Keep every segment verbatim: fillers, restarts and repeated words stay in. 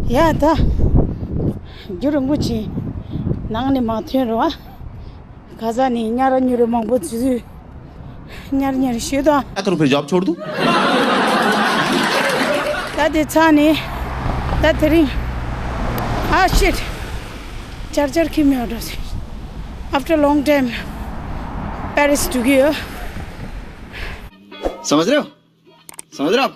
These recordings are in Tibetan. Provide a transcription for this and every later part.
ཡ་ད། རྒྱུན་རིང་པོ་ཅིག་ནང་ནས་མ་ཐོན་རེད་བ། ཁ་སང་ནས་ཉ་ར་ཉུ་རེ་མང་པོ་འཛུལ། ཉར་ཉར་ཞུས་དང་། क्या करूँ फिर, जॉब छोड़ दूँ? ད་དེ་ཚ་ནས་ད་དེ་རིང་ཨ་ཤིད་ཅར་ཅར་ཁྱི་མེད་འགྲོ་ཟེར། After long time Paris འགྲོ་གི་ཡོད། समझ रहे हो? समझ रहे हो आप?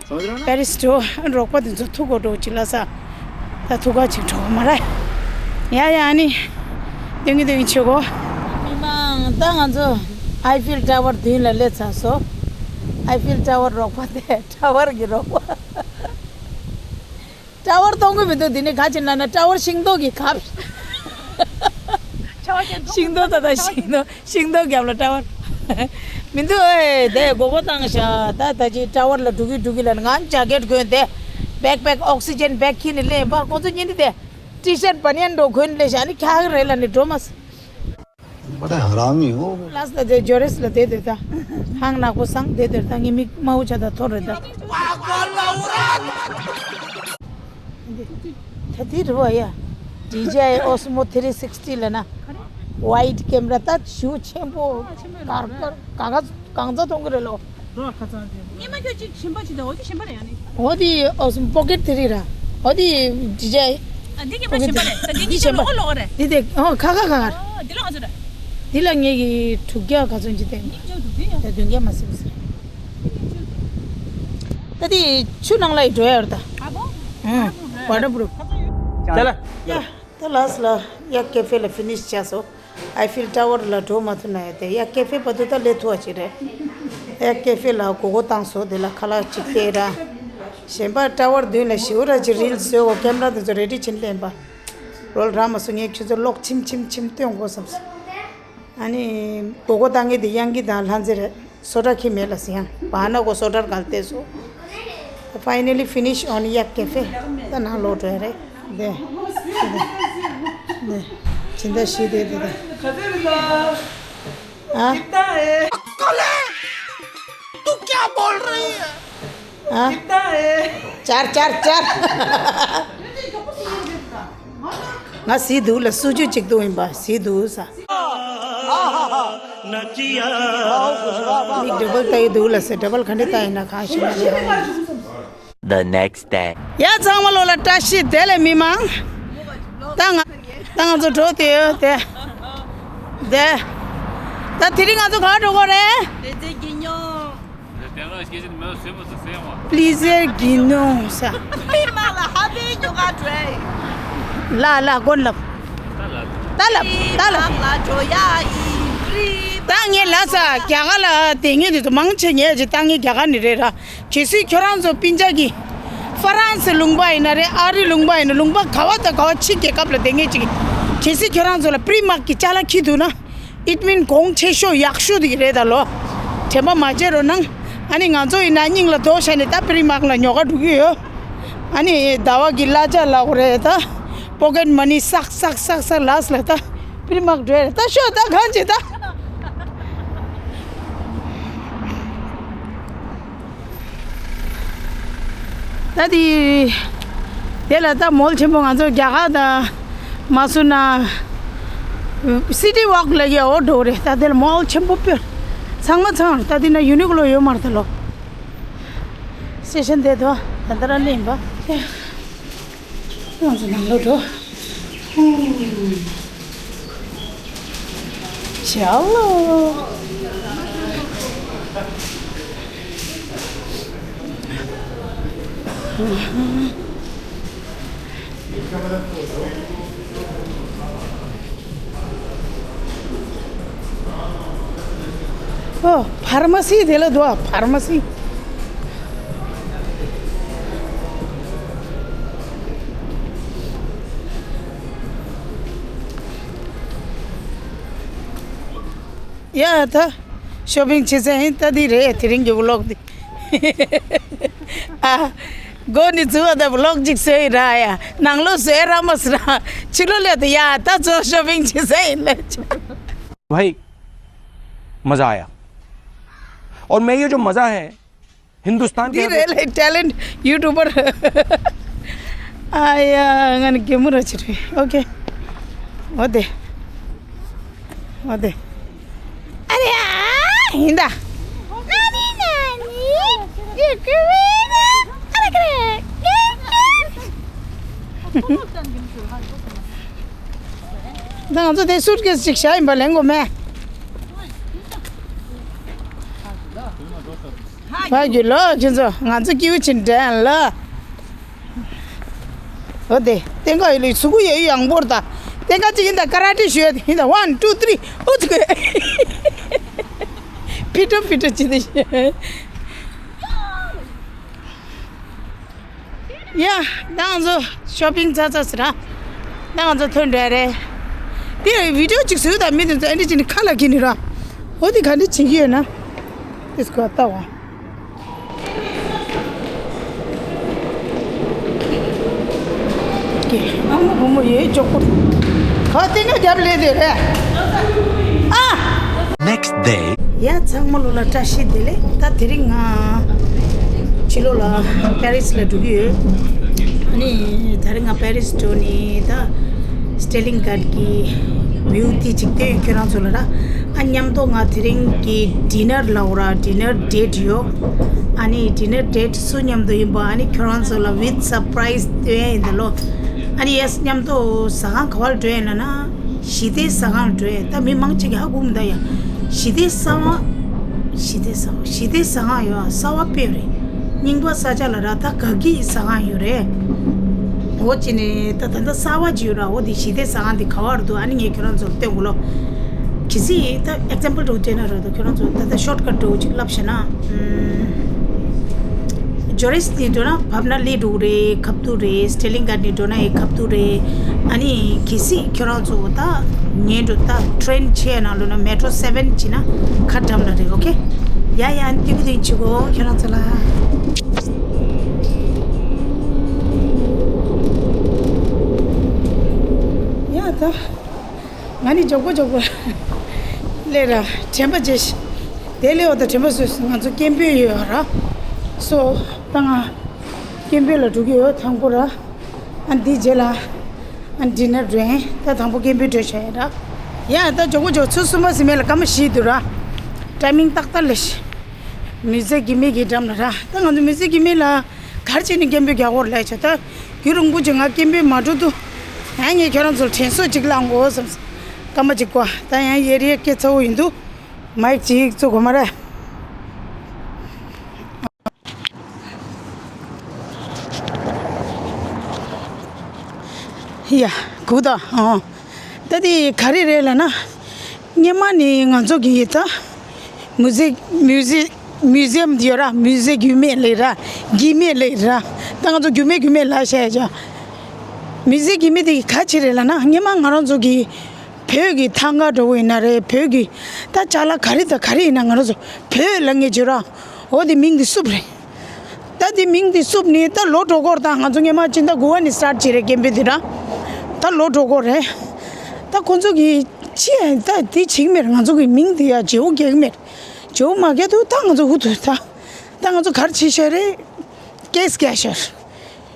समझ रहे हो ना? Paris འགྲོ་རོགས་པ་དེ་ཚོ་ཐུག་གོ་འགྲོ་ཅི་ལ་ས། ད་ཐུག་ག་ཅིག་འགྲོ་མ་རེད། ཡ་ཡ་ཨ་ནི། དེང་གི་དེང་གི་ཆོད་གོ། མི་མང་ད་ང་ཚོ་Eiffel Tower མདུན་ལ་སླེབས་ཚར་སོང་། Eiffel Tower རོགས་པ་དེ་Tower གི་རོགས་པ། Tower གཏོང་གི་མི་འདུག་འདི་ནི་ག་ཅི་ལ་ན་Tower ཤིང་ཏོག་གི་ཁབ། ཤིང་ཏོག་ད་ད་ཤིང་ཏོག་ཤིང་ཏོག་རྒྱབ་ལ་Tower། མི་འདུག་ཨེ་དེ་མགོ་སྐོར་བཏང་ཤག་ད་ད་ཅི་Tower ལ་འགྲོ་གི་འགྲོ་གི་ལ་ང་ཇ་ཀེད་གོན་ཏེ། Backpack oxygen bag ཁྱེར་ནས་སླེབས་པ་ཁོ་ཚོ་གཉིས་ནི་དེ། T-shirt banyan འགྲོ་གོན་སླེབས་ཤག་ནི་ཁྱག་རེད་ལ་ནི་འགྲོ་མ་སོང་། बड़ा हरामी हो। ལགས་ད་དེ་ཇོ་རེས་ལ་དེ་དེ་ད། ཧང་ནག་པོ་སང་དེ་དེ་ད་ངའི་མིག་དམར་པོ་ཆ་ད་ཐོར་རེད་ད། ད་དེ་རུ་བ་ཡ། DJI Osmo three sixty ལ་ན། Wide camera ད་ཞུ་ཆེན་པོ། གར་གར་ག་ག་གང་ཚ་གཏོང་གི་རེད་ལོ། རོ་ཁ་ཚང་དེ། ཉི་མ་ཁྱོད་ཅིག་ཞིམ་པ་ཅིག་དང་འོ་ཅིག་ཞིམ་པ་རེད་ཡ་ནི། འོ་དེ་Osmo Pocket three ར། འོ་དེ་DJI ཨ་འདི་གི་མ་ཞིམ་པ་རེད། ད་འདི་གི་ཞིམ་པ་ཨོ་ལོག་རེད། འདི་དེ་ཨོ་ཁ་ཁ་ཁ་ཁ། ཨ་འདི་ལོག་ང་ཚོ་རེད། འདི་ལ་ངེད་ཀྱི་དྲུག་བརྒྱ་ག་ཚོད་ཅིག་བསྟན། ཉིན་ཅོ་འདུག་དེ་ཡ། ད་བདུན་བརྒྱ་མ་ཟིན་ཟིན། ད་དེ་ཆུ་ནང་ལ་ཡི་འགྲོ་ཡ་རེད་ད། ཨ་བོ། ཨང་། Waterproof། ཅ་ལག་ཡ། ད་ལགས་ལ་ཡ་ཀེ་ཧྥེ་ལ་ཕི་ནིཤ་བྱས་སོ། Eiffel Tower ལ་འགྲོ་མ་ཐུབ་ན་ཡ་དེ་ཡ་ཀེ་ཧྥེ་བར་དུ་ད་སླེབས་ཐུབ་པ་ཅིག་རེད། ཡ་ཀེ་ཧྥེ་ལ་སྒོར་སྒོར་བཏང་སོ་དེ་ལ་ཁ་ལག་ཅིག་སྟེར་ར། གཞན་པ་Tower མདུན་ལ་ཞེ་པོ་ར་ཅིག་རིལ་བཟོས་འོ་ཀེམ་ར་དེ་ཚོ་ready བྱིན་ལེན་པ། རོལ་ར་མ་སོང་ངས་ཁྱོད་ཚོ་གློག་ཆིམ་ཆིམ་ཆིམ་སྟོན་དགོས་བསམ་སོང་། ཨ་ནི། སྒོར་སྒོར་བཏང་ངེས་དེ་གཡང་གི་དང་ལྷ་མཛེས་རེད། སོ་ཊ་ཁྱི་མེད་ལ་ཟེར་ཡང་བ་ན་གོ་སོ་ཊར་གལ་ཏེ་སོ། Finally finish on Yak Cafe. ད་ནང་ལོག་འགྲོ་ཡ་རེད། དེ། དེ། དེ། སྦྱིན་བདག་ཞིག་དེ་དེ་དེ། ཨ། तू क्या बोल रही है? ཨ། चार चार चार। ང་སི་འདུག་ལ་སུ་ཇུ་གཅིག་ཏུ་ཡིན་པ་སི་འདུག་ས། མིག་ཌབ་བལ་ལྟ་ཡི་འདུག་ལ་ཟེར་ཌབ་བལ་ག་འདྲ་ལྟ་ཡིན་ན་གང་ཤེས་མ་ཤེས། The next day. ཡ་ཚང་མ་ལོ་ལ་བཀྲ་ཤིས་བདེ་ལེགས་མི་མང་། ད་ང་ད་ང་ཚོ་འགྲོ་དེ་ཡོད་དེ། དེ། ད་དེ་རིང་ང་ཚོ་ག་འགྲོ་གོ་རེད། དེ་ཚེ་གི་ཉོ། Plaisir Guignon ས། མི་མང་ལ་ཧ་པའི་ཉོ་ག་འགྲོ་ཡ་ཡིན། ལ་ལ་གོན་ལབ། ད་ལབ་ད་ལབ། མི་མང་ལ་འགྲོ་ཡ་ཡིན། ད་ངས་ལ་ས་རྒྱ་གར་ལ་དེ་ངས་དེ་ཚོ་མང་ཆེ་ངས་ཅིག་ད་ངས་རྒྱ་གར་ནས་རེད་ར། གལ་སྲིད་ཁྱོད་རང་ཚོ་སྤུན་ཀྱག་གི་ཧྥ་རན་སི་ལུང་པ་ཡིན་ན་རེད། ཨ་རི་ལུང་པ་ཡིན་ན་ལུང་པ་ག་བ་དང་ག་བ་ཕྱི་རྒྱལ་ཁབ་ལ་བསྡད་མཁན་ཅིག་གལ་སྲིད་ཁྱོད་རང་ཚོ་ལ་པྲི་མག་གི་ཅ་ལག་འཁྱེར་འདུག་ན། It mean གོང་ཆེ་ཤོས་ཡག་ཤོས་དེ་རེད་ད་ལོ། དྲན་པ་མ་བརྗེད་རོགས་གནང་། ཨ་ནི་ང་ཚོ་ཡིན་ན་སྙིང་ལ་དོགས་བྱས་ནས་ད་པྲི་མག་ལ་ཉོ་ག་འགྲོ་གི་ཡོད། ཨ་ནི་ཟླ་བ་གི་གླ་ཆ་ལ་འོ་རེད་ད། Pocket money བསགས་བསགས་བསགས་བསགས་ལགས་ལ་ད་པྲི་མག་འགྲོ་རེད་ད་ཤོད་ད་གང་བྱེད་ད། ད་དེ། དེ་ལ་ད་མོལ་ཆེན་པོ་ང་ཚོ་རྒྱ་གར་དང་མ་སུ་ན། City Walk ལ་ཡ་འོ་འགྲོ་རེད་ད་དེ་ལ་མོལ་ཆེན་པོ་དཔེ། ཚང་མ་ཚང་ད་དེ་ན་ཡུ་ནི་ཀློ་ཡོད་མ་རེད་ད་ལོ། སི་ཊེ་ཤན་དེ་དོ་ད་ད་ར་ལེན་པ། ང་ཚོ་ནང་ལོགས་འགྲོ། ཧུམ། ཅའོ། ཨོ། ཕར་མ་སི་དེ་ལ་འདུག་ཨ་ཕར་མ་སི། ཡ་ད། ཤོ་པིང་བྱེད་ས་ཡིན་ད་འདི་རེད་དེ་རིང་གི་ཝི་ལོག་འདི། ཨ། སྒོ་ནས་བཙུགས་པ་ད་ཝི་ལོག་ཅིག་བཟོས་ཡིན་ར་ཡ། ནང་ལོགས་བཟོས་ར་མ་ཟེར་ར། ཕྱི་ལོགས་སླེབས་ད་ཡ་ད་ཚོ་ཤོ་པིང་བྱེད་ས་ཡིན་ལབ། भाई मज़ा आया। और मैं ये जो मज़ा है हिंदुस्तान के འདི་རེད་ལས་ཊེ་ལེན་ཊི་ཡུ་ཊུབ་པར། ཨ་ཡ། ང་ནི་གད་མོ་ར་བྱེད་རེད། ཨོ་ཁེ། འོ་དེ། འོ་དེ། ཨ་རེ་ཨ། ཡིན་ད། ན་ནི་ན་ནི། ཡི་ཀུ་བི་ན། ཨ་རེ་ཀ་རེ། ད་ང་ཚོ་དེ་སུཊ་ཀེས་ཅིག་བཞག་ཡིན་པ་ལེན་དགོས་མེད། ཕ་རྒྱུད་ལོ་ཁྱེད་ཚོ་ང་ཚོ་སྐྱིད་པོ་ཕྱིན་དྲན་ལ། འོ་དེ་སྟེང་ཀ་ཡོད་ལུས་གཟུགས་པོ་ཡོད་ཡང་པོར་ད། སྟེང་ཀ་ཅིག་ཡིན་ད་ཀ་ར་ཏི་ཞུ་ཡ་དེ་ཡིན་ད། ཝན་ཊུ་ཐི་རི། ཨུ་ཚུགས། ཕི་ཏོ་ཕི་ཏོ་ཅི་དེ་ཞུ། ཡ། ད་ང་ཚོ་ཤོ་པིང་ཚ་ཚ་ཟེར་ར། ད་ང་ཚོ་ཐོན་འགྲོ་ཡ་རེད། དེ་བི་ཌིའོ་ཅིག་བཟོས་ད། མི་དེ་ཚོ་ཨ་འདྲི་ཅིག་ནི་ཁ་ལ་ཁྱེར་ནི་ར། འོ་དེ་ག་འདྲི་བྱེད་ཀྱི་ཡོད་ན། དེ་སྐོར་ལྟ་བ། ཀེ། ཨ་མ་བུ་མོ་ཡོད་ཅོག་པོ། ག་སྟེང་ན་རྒྱབ་ལས་དེ་རེད། ཨ། Next day. ཡ་ཚང་མ་ལོ་ལ་བཀྲ་ཤིས་བདེ་ལེགས། ད་དེ་རིང་ང་ཕྱི་ལོགས་ལ་པེ་རིས་ལ་འགྲོ་གི་ཡོད། ཨ་ནི་དེ་རིང་ང་པེ་རིས་འགྲོ་ནི་ད་སི་ཊེ་ལིང་གྷཊ་གི་བིའུ་དེ་ཅིག་སྟོན་ཁྱོད་རང་ཚོ་ལ་ར། ཨ་མཉམ་དུ་ང་དེ་རིང་གི་ཌི་ནར་ལ་འོ་ར་ཌི་ནར་ཌེ་ཊི་ཡོད། ཨ་ནི་ཌི་ནར་ཌེ་ཊི་སུ་མཉམ་དུ་ཡིན་པ་ཨ་ནི་ཁྱོད་རང་ཚོ་ལ་ཝིད་སར་པ་རའི་ཛི་སྟོན་ཡིན་ད་ལོ། ཨ་ནི་ཡེ་སི་མཉམ་དུ་ཟ་ཁང་ག་བར་འགྲོ་ཡིན་ལ་ན། ཞི་བདེའི་ཟ་ཁང་འགྲོ་ཡ། ད་མི་མང་ཆེ་གི་ཧ་གོ་མི་འདུག་ཡ། ཞི་བདེའི་ཟ་ཁང་། ཞི་བདེའི་ཟ་ཁང་། ཞི་བདེའི་ཟ་ཁང་ཡོད་ཨ། གསར་པ་དཔེ་རེད། རྙིང་པ་ས་ཆ་ལ་ར་ད་ག་གི་ཟ་ཁང་ཡོད་རེད། འོ་ཅི་ནས་ད་ད་ད་གསར་པ་ཅིག་ཡོད་ར། འོ་དེ་ཞི་བདེའི་ཟ་ཁང་དེ་ག་བར་འདུག་ཨ་ནི་ངས་ཁྱོད་རང་ཚོར་སྟོན་དགོས་ལོ། གལ་སྲིད་ད་ཨེག་ཛམ་པལ་འདྲ་བོ་སྤྲད་ན་ར་ད་ཁྱོད་རང་ཚོ་ད་ད་ཤོཊ་ཀཊ་འདྲ་བོ་ཅིག་ལབ་བྱས་ན། ཨམ། ཇོ་རེས་ནས་འགྲོ་ན་བབ་ན་ལི་འགྲོ་རེད། ཁབ་ཏུ་རེད། སི་ཊེ་ལིང་གྷཊ་ནས་འགྲོ་ན་ཡི་ཁབ་ཏུ་རེད། ཨ་ནི་གལ་སྲིད་ཁྱོད་རང་ཚོ་ད་ཉལ་འགྲོ་ད་ཊེ་རེན་ཆེ་ནང་ལོ་ན་མེ་ཊོ་སེ་བེན་བྱས་ན་ཁ་འགྲམ་ལ་རེད། ཨོ་ཁེ། ཡ་ཡ། ཨ་ནི་ཏི་གུ་ཏིང་ཆི་གོ་ཁྱོད་རང་ཚོ་ལ། ཡ་ད། ང་ནི་མགྱོགས་པོ་མགྱོགས་པོ་སླེབས་ར། དྲན་པ་བརྗེད་ཤག་དེ་སླེབས་པ་དང་དྲན་པ་གསོས་སོང་། ང་ཚོ་ཀེམ་པིང་ཡོད་ར། སོ་ད་ང་ཀེམ་པིང་ལ་འགྲོ་གི་ཡོད། དང་པོ་ར་ཨ་འདི་རྗེས་ལ་ཨ་ཌི་ནར་འགྲོ་ཡིན། ད་དང་པོ་ཀེམ་པིང་འགྲོ་བྱ་ཡིན་ར། ཡ་ད་མགྱོགས་པོ་མགྱོགས། ཚོ་གསུམ་པ་ཟིན་མེད་ལ་སྐར་མ་བཞི་འདུག་ར། ཊའི་མིང་ཏག་ཏག་ལ་ཤི། མིའུ་ཛི་ཡམ་གི་མིག་གི་འགྲམ་ལ་ར། ད་ང་ཚོ་མིའུ་ཛི་ཡམ་གི་མིག་ལ་ག་རེ་བྱས་ནས་ཀེམ་པིང་རྒྱག་དགོས་རེད་ལབ་བྱས། ད་རྒྱུན་རིང་པོ་ཅིག་ང་ཀེམ་པིང་མ་འགྲོ་འདུག་ཨ་ངས་ཁྱོད་རང་ཚོར་དྲན་གསོ་ཅིག་བསླང་དགོས་བསམ་སོང་། སྐར་མ་གཅིག་བར། ད་ཡང་ཡེ་རི་ཡ་སྐད་ཚ་བོ་ཡིན་འདུག་མའིག་ཅིག་བཙུགས་དགོས་མ་རེད། ཡ། གུ་ད། ཨོ། ད་དེ་ག་རེ་རེད་ལབ་ན། སྔོན་མ་ནི་ང་ཚོ་གི་ད་མིའུ་ཛི་མིའུ་ཛི་མིའུ་ཛི་ཡམ་དེ་ཡོད་ར། མིའུ་ཛི་ཡམ་གི་མིག་ལབ་ར། གི་མིག་ལབ་ར། ད་ང་ཚོ་གི་མིག་གི་མིག་ལབ་བྱས་ཀྱང་། མིའུ་ཛི་ཡམ་གི་མིག་དེ་ག་ཅི་རེད་ལབ་ན། སྔོན་མ་ང་རང་ཚོ་གི་བོད་ཀྱི་ཐང་ག་འདྲ་བོ་ཡིན་ན་རེད། བོད་ཀྱི་ད་ཅ་ལག་ག་རེ་དང་ག་རེ་ཡིན་ན་ང་རང་ཚོ་བོད་ལབ་མཁན་ཅིག་ཡོད་ར། འོ་དེ་མིང་དེ་བསུབས་རེད། ད་དེ་མིང་དེ་བསུབས་ནས་ད་ལོ་འགྲོ་གི་ཡོད་རེད། ད་ང་ཚོ་སྔོན་མ་སྤྱི་ཟླ་དགུ་པ་ནས་སི་ཊར་བྱས་རེད། ཀེམ་པིང་དེ་ར། ད་ལོ་འགྲོ་གི་ཡོད་རེད། ད་ཁོ་ཚོ་གིས་ཅི་ཡང་ད་དེ་བྱེད་ཀྱི་མེད་རེད། ང་ཚོ་གི་མིང་དེ་ཡ་བརྗེ་པོ་རྒྱག་གི་མེད་རེད། བརྗེ་པོ་མ་རྒྱག་དུས་ད་ང་ཚོ་འུ་ཐུག་ད། ད་ང་ཚོ་ག་རེ་བྱས་བཞག་རེད། ཀེས་བརྒྱབ་བཞག་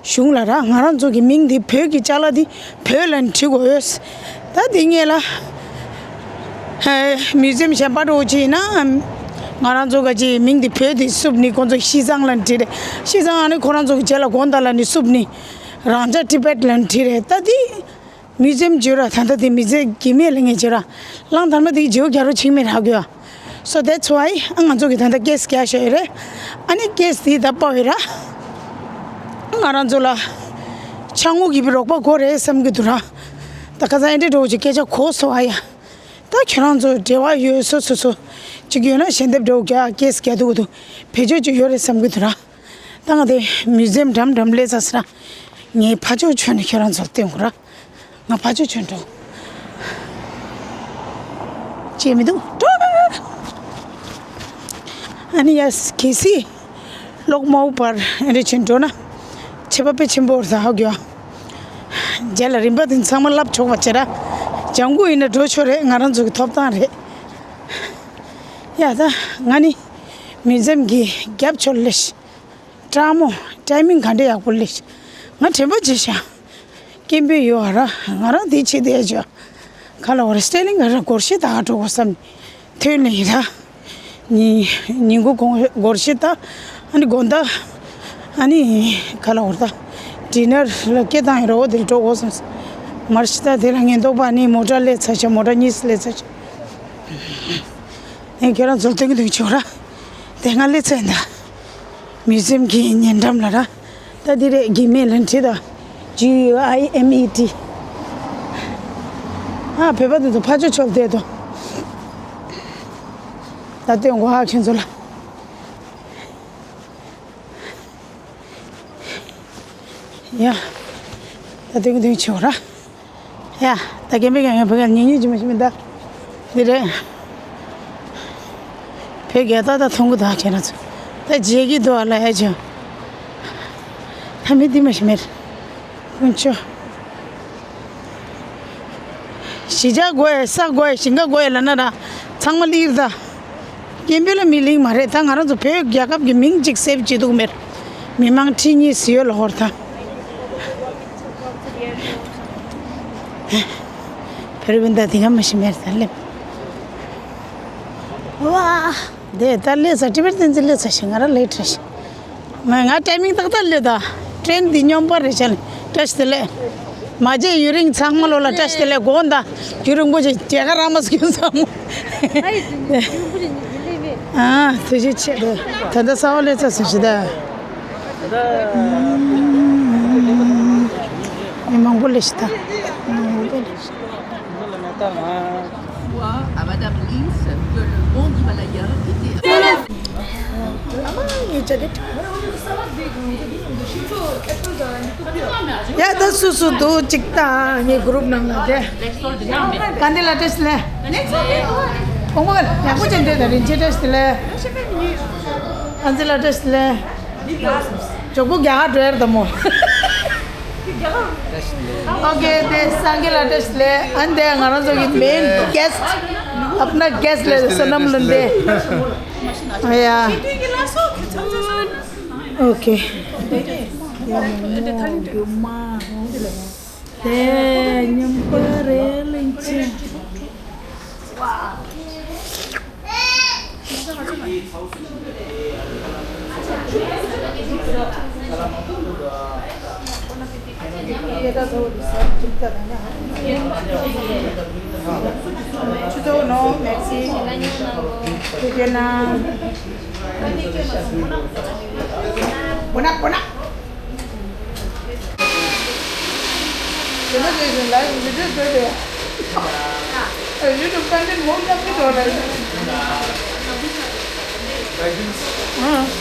གཞུང་ལ་ར། ང་རང་ཚོ་གི་མིང་འདི་བོད་ཀྱི་ཅ་ལག་འདི་བོད་ལབ་ནས་བྲིས་དགོས་ཡོད། ད་འདི་སྔོན་ལ་ཧེ་མིའུ་ཛི་ཡམ་གཞན་པ་འདྲ་བོ་ཅིག་ཡིན་ན། ང་རང་ཚོ་ག་ཅིག་མིང་འདི་བོད་འདི་བསུབས་ནས་ཁོང་ཚོ་ཤི་ཙང་ལབ་ནས་བྲིས་རེད། ཤི་ཙང་ཨ་ནི་ཁོ་རང་ཚོ་གི་རྗེས་ལ་དགོངས་དག་ལབ་ནས་བསུབས་ནས་རང་ཅག་ཊི་བེཊ་ལབ་ནས་བྲིས་རེད། ད་འདི་མིའུ་ཛི་ཡམ་བརྗོད་ར། ད་ལྟ་དེ་མིའུ་ཛི་ཡམ་གི་མིག་ལབ་མཁན་བརྗོད་ར། གླང་དར་མ་དེ་བརྗེ་པོ་རྒྱག་རོགས་བྱེད་ཀྱི་མེད་ར་གོ། So that's why ཨ་ང་ཚོ་གི་ད་ལྟ་ཀེས་བརྒྱབ་བཞག་ཡོད་རེད། ཨ་ནི་ཀེས་དེ་ད་པ་བའི་ར། ང་རང་ཚོ་ལ་ཅ་དངོས་ཀྱི་རོགས་པ་དགོས་རེད་བསམ་གྱི་འདུག་ར། ད་ཁ་སང་ཨེ་འདྲ་འདྲ་བོ་ཅིག་སྐད་ཆ་གོ་སོང་ཨ་ཡ། ད་ཁྱོད་རང་ཚོ་འབྲེལ་བ་ཡོད་སོ་སོ་སོ་ཅིག་ཡོད་ན་ཞལ་འདེབས་འདྲ་བོ་རྒྱག་ཀེས་རྒྱག་འདུག་གི་འདུག་བེད་སྤྱོད་ཅིག་ཡོད་རེད་བསམ་གྱི་འདུག་ར། ད་ང་དེ་མིའུ་ཛི་ཡམ་འགྲམ་འགྲམ་སླེབས་ཚར་སོང་ར། ངས་ཕར་ཕྱོགས་བྱོན་ནས་ཁྱོད་རང་ཚོར་སྟོན་དགོས་ར། ང་ཕར་ཕྱོགས་བྱོན་འགྲོ། ཅེས་མི་འདུག་འགྲོ། ཨ་ནི་ཡ་གལ་སྲིད་གློག་མ་འོག་པར་ཨེ་འདྲ་བྱོན་འགྲོ་ན་ཁྱད་པར་དཔེ་ཆེན་པོ་རེད་ཟེར་ཧ་གོ། རྗེས་ལ་རིམ་པ་དེ་ཚང་མ་ལབ་ཆོག་པ་བྱེད་ར། ལྗང་གུ་ཡིན་ན་འགྲོ་ཆོག་རེད། ང་རང་ཚོ་གི་ཐོབ་ཐང་རེད། ཡ་ད་ང་ནི་མིའུ་ཛི་ཡམ་གི་རྒྱབ་ཕྱོགས་ལ་སླེབས་ཤག་སྤྲང་མོ། ཊའི་མིང་ག་འདྲ་ཡག་པོ་སླེབས་ཤག་ང་དྲན་པ་བརྗེད་ཤག་སྐད་འབོད་ཡོད་ར། ང་རང་དེ་བྱེད་དེ་ཡ་ཅོ། ག་ལ་བར་སྟེ་ལིང་ག་ར་སྒོར་གཞས་ད་ག་འགྲོ་དགོས་བསམ། ཐོན་ལེ་ཡིན་ར། ཉིན་ཉིན་གུང་གུང་སྒོར་གཞས་ད། ཨ་ནི་དགོང་དག་ཨ་ནི་ག་ལ་བར་ད། ཌི་ནར་ལ་སྐད་བཏང་ཡོད་ར། འོ་དེར་འགྲོ་དགོས་བསམ། མར་ཤི་ད་དེ་ལ་ངན་ཐོག་པ་ནི་མོ་ཊ་ལས་ཚ་ཤ། མོ་ཊ་གཉིས་ལས་ཚ་ཤ། ཨེ་ཁྱེད་རང་ཚོར་སྟོན་གི་འདུག་ཆོག་ར། དེ་སྔ་ལས་ཚ་ཡིན་ད། མིའུ་ཛི་ཡམ་གྱི་ཉེ་འགྲམ་ལ་ར། ད་འདི་རེད། གི་མེ་ལན་ཁྲི་ད། G U I M E T། ཨ་བོད་པ་དེ་ཚོ་ཕ་ཆོས་ཆོལ་དེ་དོ། ད་སྟོན་གོ་ཧ་ཁྱེད་ཚོ་ལ། ཡ། ད་དུང་དུང་ཆེ་བ་ར། ཡ། ད་རྒན་པའི་རྒན་ཡང་བུ་ག་ཉིན་ཉིན་གྱི་མ་ཤི་མི་ད། འདི་རེད། བོད་རྒྱལ་ད་ད་མཐོང་གི་ད་ཁྱེད་རང་ཚོ། ད་རྗེས་ཀྱི་དུ་བ་ལ་ཡ་ཆོ། ད་མི་འདི་མ་ཤི་མེད། ཀུན་ཆོ། གཞིས་ཆགས་དགོས་ཡ། ས་དགོས་ཡ། ཞིང་ཁ་དགོས་ཡ་ལ་ན་ར། ཚང་མ་ལིར་ད། སྐད་འབོད་ལ་མི་ལིང་མ་རེད། ད་ང་རང་ཚོ་བོད་རྒྱལ་ཁབ་ཀྱི་མིང་གཅིག་སེབ་བྱེད་འདུག་མེད། མི་མང་ཁྲི་གཉིས་ཟི་ཡོད་ལ་ཧོར་ད། བེར་བན་ད་དེ་ག་མ་ཤི་མེད་ད་སླེབས། ཝ། དེ་ད་སླེབས་ས་ཏི་བེར་བསྟན་འཛིན་སླེབས་ས་ཞིག་ང་རང་ལེ་ཁྲ་ཞིག་མ་ང་ཊའི་མིང་ཏག་ཏག་སླེབས་ད། ཊེན་འདི་སྙོམས་པ་རེད་ཤག་ལེ། བཀྲ་ཤིས་བདེ་ལེགས། མ་བརྗེད་ཡུན་རིང་ཚང་མ་ལོ་ལ་བཀྲ་ཤིས་བདེ་ལེགས། དགོངས་དག་རྒྱུན་རིང་པོ་ཅིག་རྒྱལ་ཁ་རང་མ་སྐྱོན་བསམ་མོ། ཨ་ཐུགས་རྗེ་ཆེ། ད་ལྟ་ས་བ་ལེ་ཚ་སུ་ཞིག་ད། མི་མང་པོ་ལེ་ཤི་ད། མང་པོ་ལེ་ཤི། À Madame Lins que le mont d'Himalaya était ཡ་ད་སུ་སུ་འདུག་ཅིག་ད་ངའི་གུ་རུབ་ནང་ལ་དེ། ག་འདི་ལ་བཀྲ་ཤིས་བདེ་ལེགས། ཨོ་མོ་ཡག་པོ་ཅན་དེ་ད་རིན་ཆེན་བཀྲ་ཤིས་བདེ་ལེགས། ཨན་ཛི་ལ་བཀྲ་ཤིས་བདེ་ལེགས། ཇོ་བོ་རྒྱ་གར་འགྲོ་ཡར་དམ་མོ། ཨོ་ཀེ་དེ་སངས་རྒྱས་ལ་བཀྲ་ཤིས་བདེ་ལེགས། ཨན་དེ་ང་རང་ཚོ་གི་མེན་གེ་སི་ཊི། ཨབ་ན་གེ་སི་ཊི་ལ་སོ་ནམ་ལུན་དེ། ཡ། ཨོ་ཀེ། དེ་ཉམས་པ་རེད་ལིན་ཆེ། Bonjour, non, merci. Bonjour. Bonjour. This is a live video today. Uh, YouTube content won't come with all right.